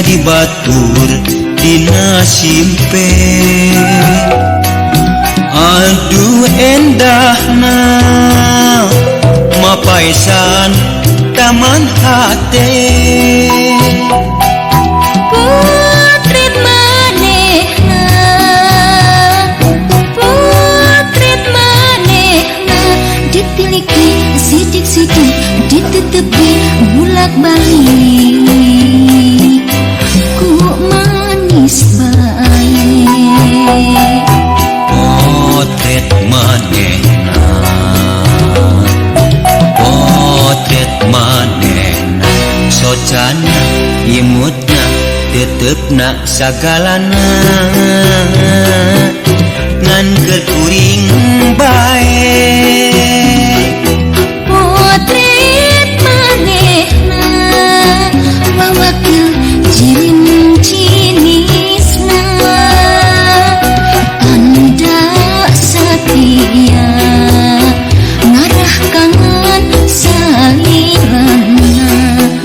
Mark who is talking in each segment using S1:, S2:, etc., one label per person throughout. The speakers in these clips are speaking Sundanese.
S1: Jadi batur dina simpe. Aduh endahna mapaisan taman hate.
S2: Potret manehna, potret manehna, ditiliki sidik-sidik, ditetepi bulak-balik, ku manis bae.
S1: Potret manehna, potret manehna, socana imutna tetepna sagalana, ngan keur kuring bae.
S2: Potret manehna wawakil jirin cinisna, tanda satia ngarah kangen salirana.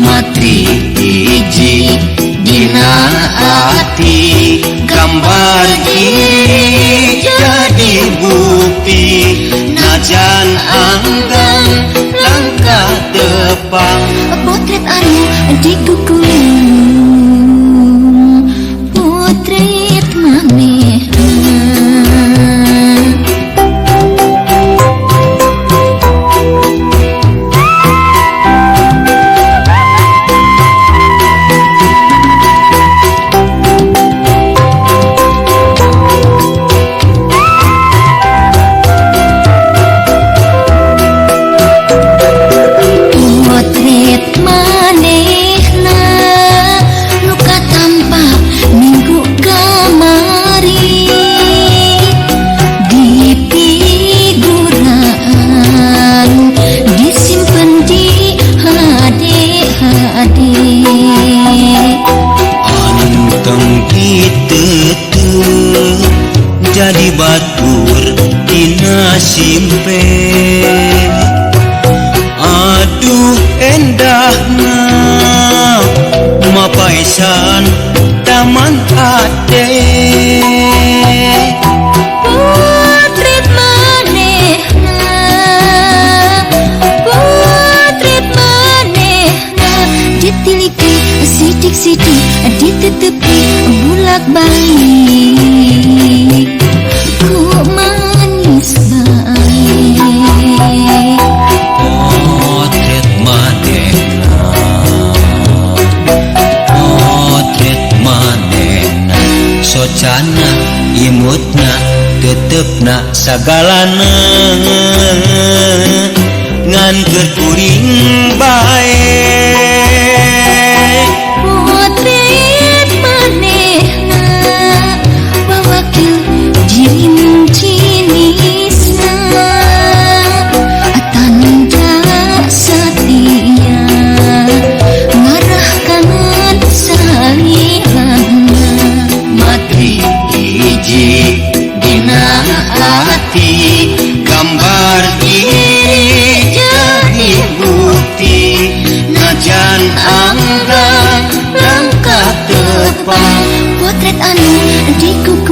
S1: Matri hiji dina ati, gambar diri jadi bukti, najan anggang langkah tepang.
S2: Potret anu dikukulung, potret manehna. Potret manehna luka tampak minggu kamari, di figuraan disimpen di hade-hade.
S1: Anteng diteuteup jadi batur dina simpe. Aduh endahna mapaisan taman hate.
S2: Potret manehna, potret manehna, ditiliki sidik-sidik, ditetepi bulak-balik, ku manis bae.
S1: Potret manehna, potret manehna, socana imutna tetepna sagalana, ngan keur kuring bae.
S2: Potret manehna wawakil jirin cinisna, tanda satia ngarah kangen salirana.
S1: Matri hiji dina ati, gambar diri jadi bukti, najan anggang langkah tepang.
S2: Potret anu dikukulung.